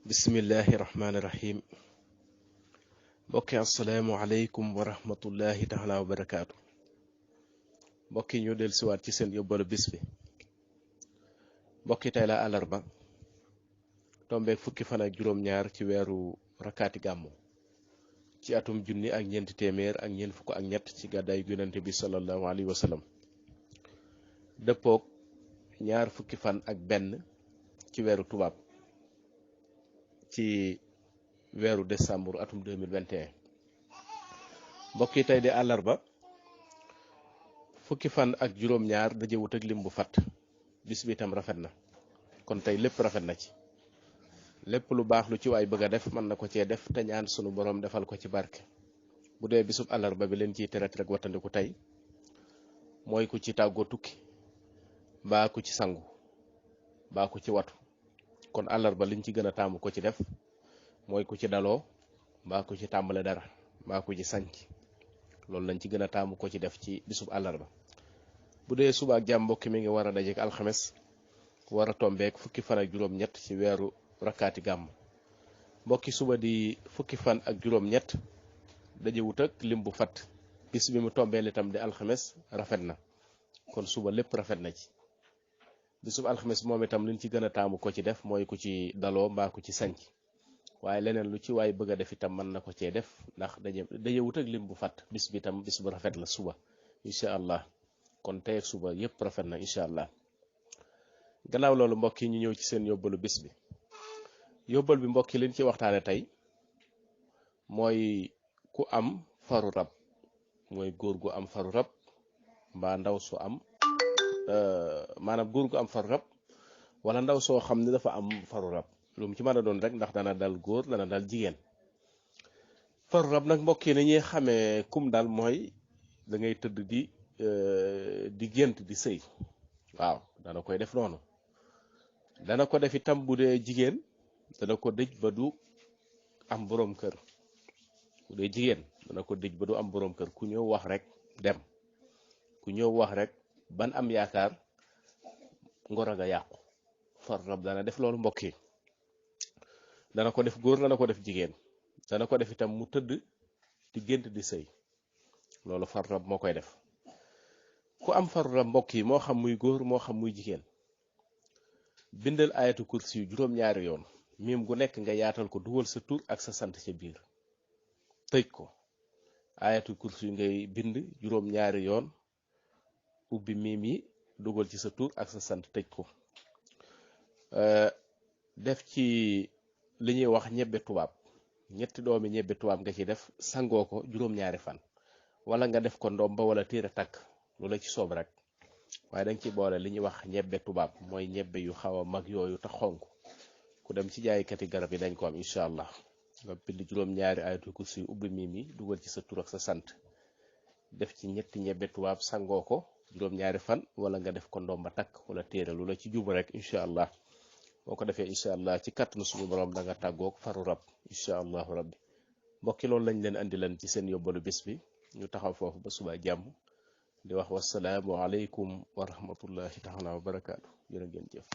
bismillahi rahmaani rahim mbokki assalaamu aleykum wa rahmatullahi taala wa barakaatu. mbokki ñu del siwaat ci seen yóbbalu bis bi. mbokki tey la àllarba tombeek fukki fan ak juróom-ñaar ci weeru rakkaati gàmmu ci atum junni ak ñeenti téeméer ak ñeent fukk ak ñett ci gàddaay yonent bi sallallahu alayhi wa sallam dëppook ñaar fukki fan ak benn ci weeru tubaab ci weeru décembre atum 2021. mbokk yi tey di àllarba fukki fan ak juróom-ñaar dajewut ak lim bu fat bis bi itam rafet na kon tey lépp rafet na ci lépp lu baax lu ci waay bëgg a def mën na ko cee def te ñaan sunu borom defal ko ci barke. bu dee bisub àllarba bi leen ciy teret rek wattandiku tey mooy ku ci tàggoo tukki mbaa ku ci sangu mbaa ku ci watu. kon àllarba liñ ci gën a taamu ko ci def mooy ku ci daloo mbaa ku ci tàmbale dara mbaa ku ci sanc loolu lañ ci gën a taamu ko ci def ci bisub àllarba. bu dee suba ak jàmm mbokki mi ngi war a dajeek alxames war a tombeek fukki fan ak juróom-ñett ci weeru rakkaati gàmm. mbokki suba di fukki fan ak juróom-ñett dajewut ak lim bu fat bis bi mu tombeel itam di alxames rafet na kon suba lépp rafet na ci. bisub alxames moom itam liñ ci gën a taamu ko ci def mooy ku ci daloo mbaa ku ci sanc waaye leneen lu ci waay bëgg a def itam mën na ko cee def ndax dajewut ak lim bu fat bis bi itam bis bu rafet la suba incha allah kon tey ak suba yépp rafet na incha allah. gannaaw loolu mbokk yi ñu ñëw ci seen yóbbalu bis bi. yóbbal bi mbokk yi liñ ci waxtaane tey mooy ku am faru rab mooy góor gu am faru rab mbaa ndaw su am maanaam góor gu am faru rab wala ndaw soo xam ne dafa am faru rab lu mu ci mën a doon rek ndax dana dal góor dana dal jigéen. faru rab nag mbokk yi ni ñuy xamee kum dal mooy da ngay tëdd di gént di sëy waaw dana koy def noonu. dana ko def itam bu dee jigéen dana ko dëj ba du am boroom kër. bu dee jigéen dana ko dëj ba du am boroom kër ku ñëw wax rek dem ku ñëw wax rek ban am yaakaar ngoro nga yàqu. faru rab dana def loolu mbokk yi dana ko def góor dana ko def jigéen dana ko def itam mu tëdd di gént di sëy loolu faru rab moo koy def. ku am faru rab mbokk yi moo xam muy góor moo xam muy jigéen bindal ayatu kursi yu juróom-ñaari yoon miim gu nekk nga yaatal ko dugal sa tur ak sa sant ca biir tëj ko. ayatu kursi yu ngay bind juróom-ñaari yoon ubbi miim yi dugal ci sa tur ak sa sant tëj ko. def ci li ñuy wax ñebbe tubaab ñetti doomi ñebbe tubaab nga ci def sangoo ko juróom-ñaari fan wala nga def ko ndomba wala téere takk lu la ci soob rek waaye danga ci boole li ñuy wax ñebbe tubaab mooy ñebbe yu xaw a mag yooyu te xonk ku dem ci jaaykati garab yi dañ ko am incha allah. nga bind juróom-ñaari ayatul kursi yu ubbi miim yi dugal ci sa tur ak sa sant def ci ñetti ñebbe tubaab sangoo ko juróom-ñaari fan wala nga def ko ndomba takk wala téere lu la ci jub rek incha allah. boo ko defee incha allah ci kàttanu suñu borom da nga tàggoog faru rab incha allahu rabbi. mbokki loolu lañ leen andi leen ci seen yóbbalu bis bi ñu taxaw foofu ba suba jàmm di wax wasalaamu aleykum wa rahmatullahi taala wa barakaatu. jërë ngeen jëf.